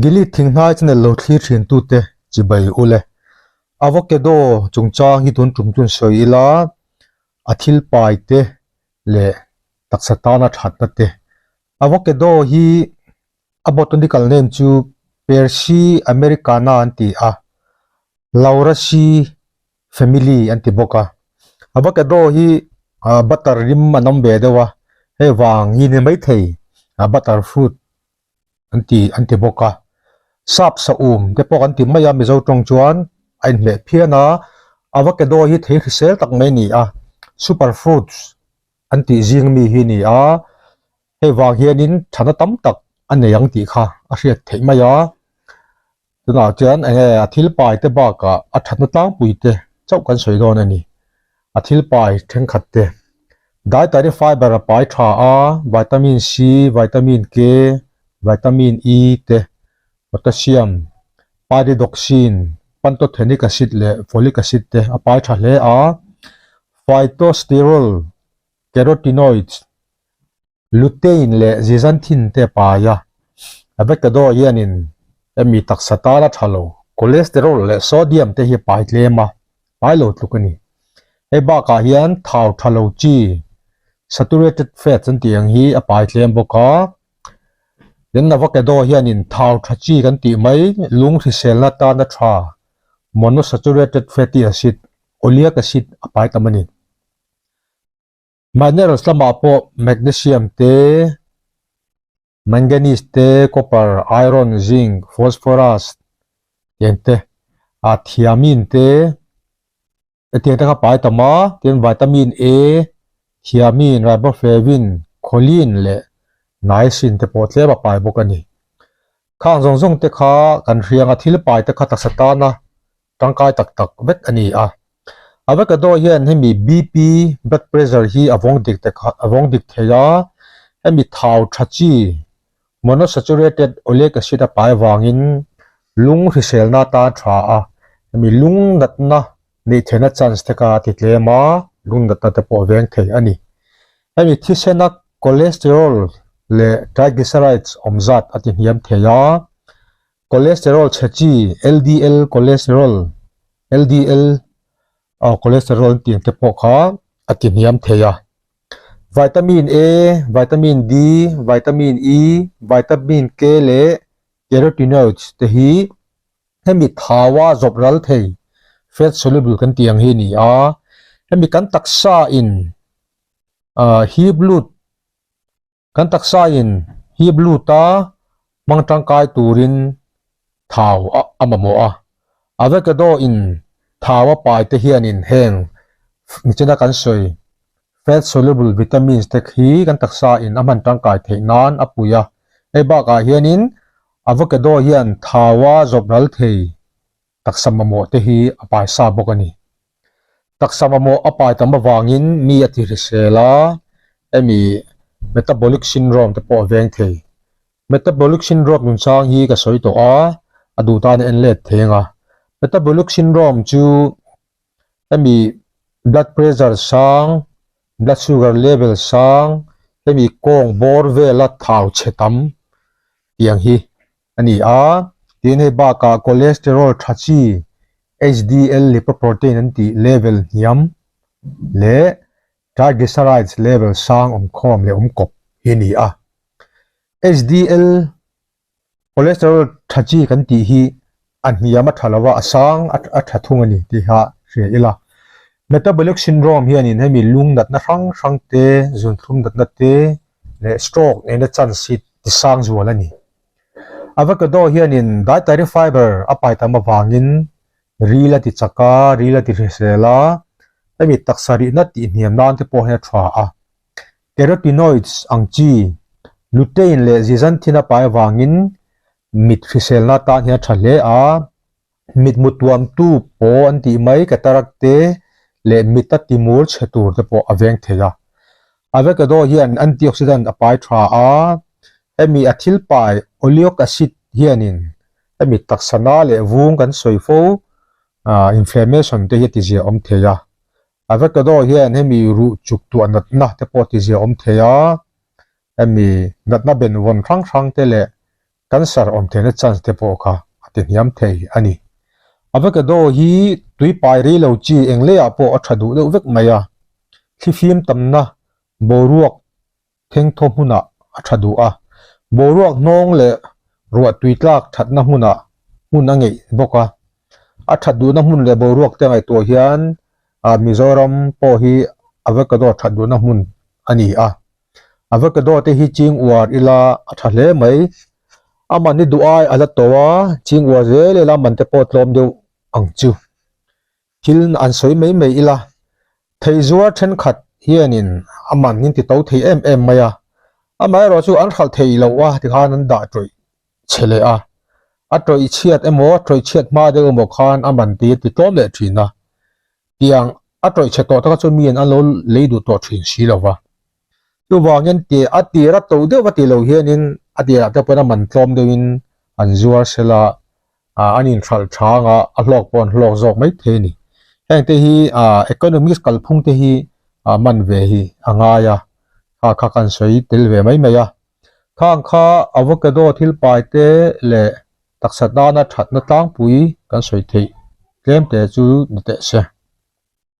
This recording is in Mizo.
Gilead thinghnai channel lo thlir thin tute chibai ule. Avocado chungchang hi tun tum chun sawi ila a thil pai te leh taksa tana thatna te. Avocado hi a botanical name chu Persi americana an ti a, Lauraceae family an ti bawk a. Avocado hi butter rim an awm ve deuh a, hei vang hi ni maithei butter fruit an ti an ti bawk a sap sa um te pawh kan ti mai a mizo tawng chuan a inhmeh phian a avocado hi thei hrisel tak mai a ni a super fruits an tih zing mi hi a ni a hei vang hianin thana tam tak a nei ang tih kha a hriat theih mai a tunah chuan eng nge a thil pai te bakah a thatna tlangpui te chauh kan sawi dawn a ni a thil pai thenkhat te dietary fiber a pai tha a vitamin C vitamin K vitamin E te potassium pyridoxine pantothenic acid leh folic acid te a pai tha hle a phytosterol carotenoids Lutein leh Zeaxanthin te a pai a, avocado hianin hemi taksa tan a tha lo. Cholesterol leh sodium te hi a pai tlem a, pai lo tluk a ni. Hei bakah hian thau tha lo chi, saturated fats an tih ang hi a pai tlem bawk a. Tin, avocado hianin thau tha chi kan tih mai lung hriselna tan a tha, monosaturated fatty acid, oleic acid a pai tam a ni. Minerals lamah pawh magnesium te, manganese te, copper, iron, zinc, phosphorus tiang te, ah thiamine te hetiang te kha pai tam a, tin vitamin A, thiamine, riboflavin, choline leh niacin te pawh tlem a pai bawk a ni. Khang zawng zawng te kha kan hrianga thil pai te kha taksa tana tangkai tak tak vek a ni a. Avocado hian hemi BP, blood pressure, hi a vawng dik te kha a vawng dik thei a, hemi thau tha chi monosaturated oleic acid a pai vangin lung hriselna atan tha a, hemi lung natna neih theihna chance te kha a ti tlem a, lung natna te pawh a veng thei a ni. Hemi thisena cholesterol leh triglycerides awm zat a ti hniam thei a. Cholesterol chhe chi LDL cholesterol, LDL cholesterol an tih ang te pawh kha a ti hniam thei a. Vitamin A, Vitamin D, Vitamin E, Vitamin K leh Carotenoids te hi hemi thaua zawp ral thei fat soluble kan tih ang hi a ni a. Hemi kan taksa in hip lut Kan taksain hip luta hmang tangkai turin thau a mamawh a. Avocado in thau a pai te hianin heng nichina kan sawi fat soluble vitamins te hi kan taksain a hman tangkai theih nan a pui a. Hei bakah hianin avocado hian thau a zawp ral thei taksa mamawh te hi a pai sa bawk a ni. Taksa mamawh a pai tam avangin mi a ti hrisel a, hemi metabolic syndrome te pawh a veng thei. Metabolic syndrome chungchang hi ka sawi tawh a, a duh tan a en let thei ang a. Metabolic syndrome chu hemi blood pressure sang, blood sugar level sang, hemi kawng bawr vela thau chhe tam tiang hi a ni a, tin hei bakah cholesterol tha chi HDL lipoprotein an tih level hniam leh triglycerides level sang awmkhawm leh awmkawp hi a ni a. HDL cholesterol tha chi kan tih hi a hniam a tha lo a, a sang a tha thung a ni tih kha hria ila. Metabolic syndrome hianin hemi lung natna hrang hrang te, zunthlum natna te leh stroke nena chance hi ti sang zual a ni. Avocado hianin dietary fiber a pai tam avangin ril a ti chak a, ril a ti hrisel a, hemi taksa rihna tih hniam nan te pawh hian a tha a. Carotenoids ang chi, lutein leh zeaxanthin a pai avangin mit hriselna tan hian a tha hle a. Mitmu tuamtu paw an tih mai cataract te leh mita timur chhe tur te pawh a veng thei a. Avocado hian antioxidant a pai tha a, hemi a thil pai oleic acid hianin hemi taksa na leh vung kan sawi fo inflammation te hi a tizia awm thei a. Avocado hian hemi ruh chuk tuah natna te pawh a tizia awm thei a, hemi natna benvawn hrang hrang te leh. Cancer awm theihna chance te pawh kha a ti hniam thei a ni. Avocado hi tui pai rei lo chi eng leiah pawh a tha duh deuh vek mai a, thlifim tamna boruak thengthaw hmunah a tha duh a, boruak hnawng leh ruah tui tlak thatna hmunah hmun a ngeih bawk a. A that duhna hmun leh boruak te ngaihtuah hian Mizoram pawh hi avocado that duhna hmun a ni a. Avocado te hi ching uar ila a tha hle mai. A man hi duh ai a la to a, ching uar zel ila man te pawh tlawm deuh ang chu. Thil an sawi mai mai ila, thei zuar thenkhat hianin a man in ti to thei em em mai a, amaherawh chu an hralh thei loh a tikhan an dah tawih chhe leh a, a tawih chhiat emaw tawih chhiat hma deuh emaw khan a man ti a ti tlawm leh thin a, tiang a tawih chhe tawh taka chu miin an lo lei duh tawh thin si lo va. Chuvangin ti a tir a to deuh va ti lo hianin a tirah te pawhin a man tlawm deuhin an zuar sela ah an inhralh chang a, a hlawk pawh an hlawk zawk mai thei a ni. Heng te hi ah economics kalphung te hi ah man ve hi a ngai a, kha kha kan sawi tel ve mai mai a. Khang kha avocado thil pai te leh taksa tana thatna tlangpui kan sawi theih tlem te chu ni teh se.